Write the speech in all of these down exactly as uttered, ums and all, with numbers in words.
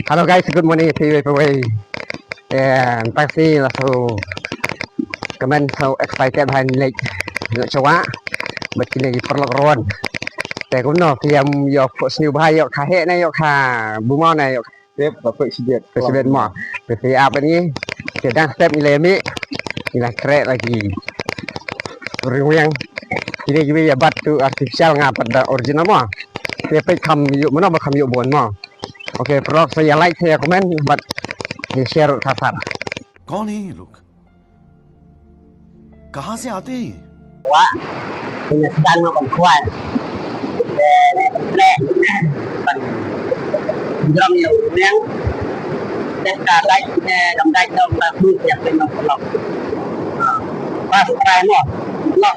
Hello guys, good morning to you everyone. And thanks ni la so comment so excited behind lake. Not sure what, but kini perlu ruan. Te kumno, kiam yok kos new bahai yok kahe na yok ka bumau na yok. Step ba pek sijet. Pek sijet mo. Pek sijet apa ni? Sedang step nilai mi. Nilai krek lagi. Ring yang. Kini juga ya bat tu artificial ngapa da original mo. Te pek kam yuk mana ba kam yuk bon mo. Okay, paralok, sa ïa like, sa ïa comment, bad ïa share ruh sat sat. कौन है ये लोग? कहाँ से आते हैं ये? Wa, ïa sdang noh ban khwai. Eh, eh, ban jrong ïa u rmiang. Dep ka dait, eh, dam dait dam ba khmih ïa phi nong paralok. Ah, pas trai noh. Noh.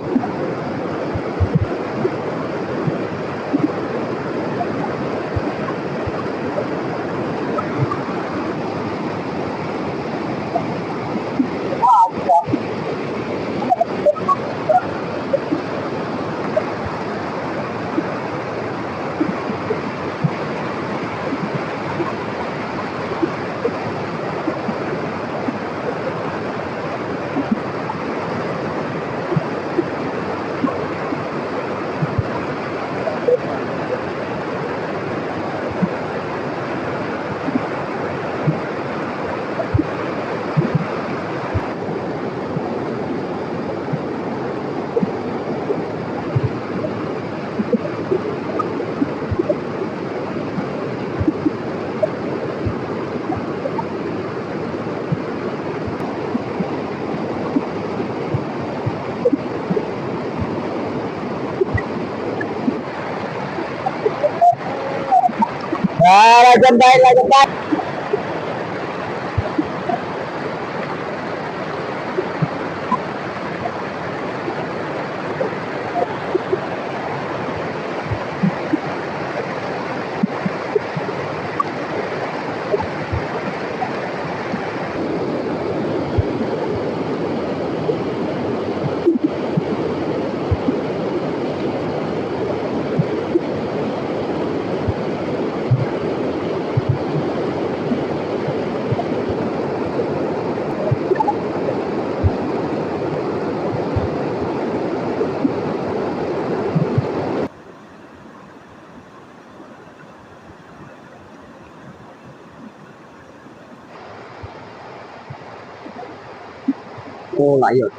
Oh, la ïoh.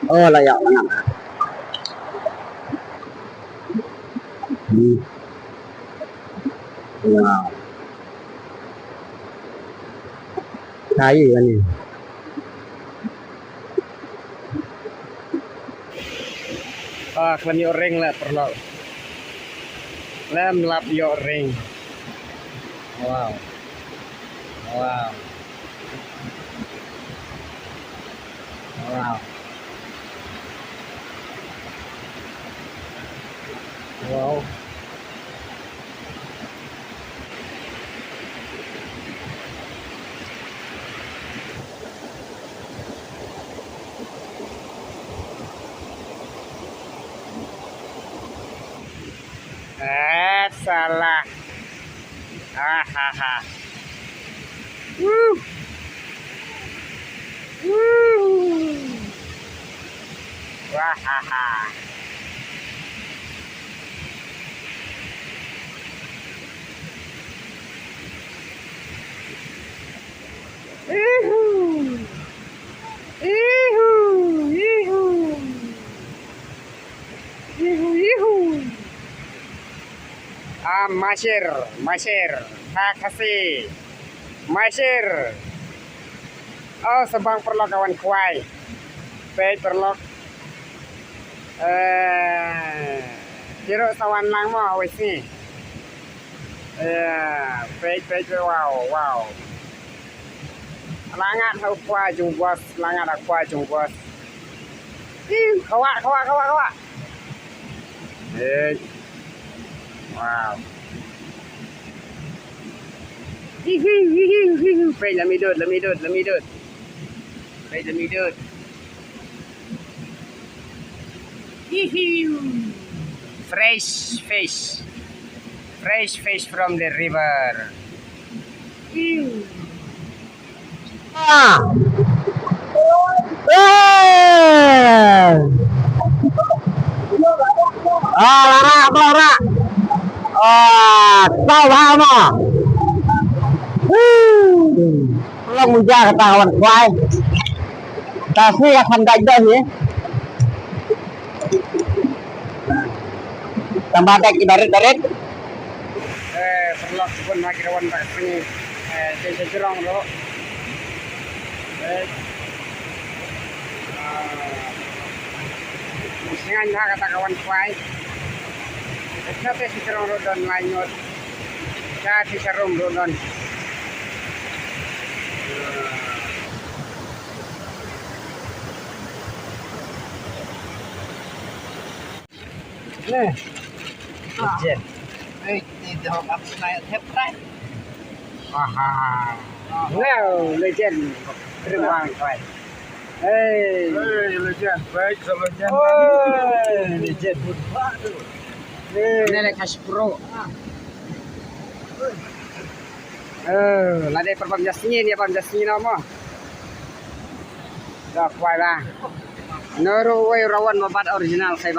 Oh, la ïoh, la ngam. Hmm. Wow. Kaei kane? Ah, khlem ïoh ring la paralok. Khlem lap ïoh ring. Wow. Wow. Wow. Wow. Eh, salah. Ahaha. Wuh. Wuh. Wahaha. Ihu. Ihu. Ihu. Ihu, ihu. Ah, masir, masir. Ha, Khasi. Masir. Oh, sa bang paralok ka wan khwai. Peit paralok. Eh, ki ruh sa wan lang mo, wei sngi. Eh, peit, peit, peit, wow, wow. La ngat ha u khwai jong u boss, la ngat ha u khwai jong u boss. Ih, kawak, kawak, kawak, kawak. Hey. Wow. Hihi, hihi, hihi. Peit, la midut, la midut, la midut. Peit, la midut. Hihi. Fresh fish. Fresh fish from the river. Ah. Eh. Ah, la rak, la rak. Ah, tau ba mo. Hmm. Long muja kata kawan kwai. Ta sni ka khan dai dai ni. Tang ba dai ki barit barit. Eh, paralok, bun ha ki rawan ba ka sngi. Eh, te sa jrong ruh. Eh. Ah. Sngi ha kata ka wan kwai. Sa te sa jrong ruh don lai ngut. Sa te sa rum ruh don. Nè. Legend. Ê, thì họ bắt này thép rách. Aha. Wow, legend. Terima kasih. Hey. Hey, legend. Baik, so legend. Ôi, legend. Hey. Ini lah Cash Pro. Eh, lada pynbam jasngi ni, bam jasngi nama. Dah kuai lah. Nuru wei rawan mabat original saya.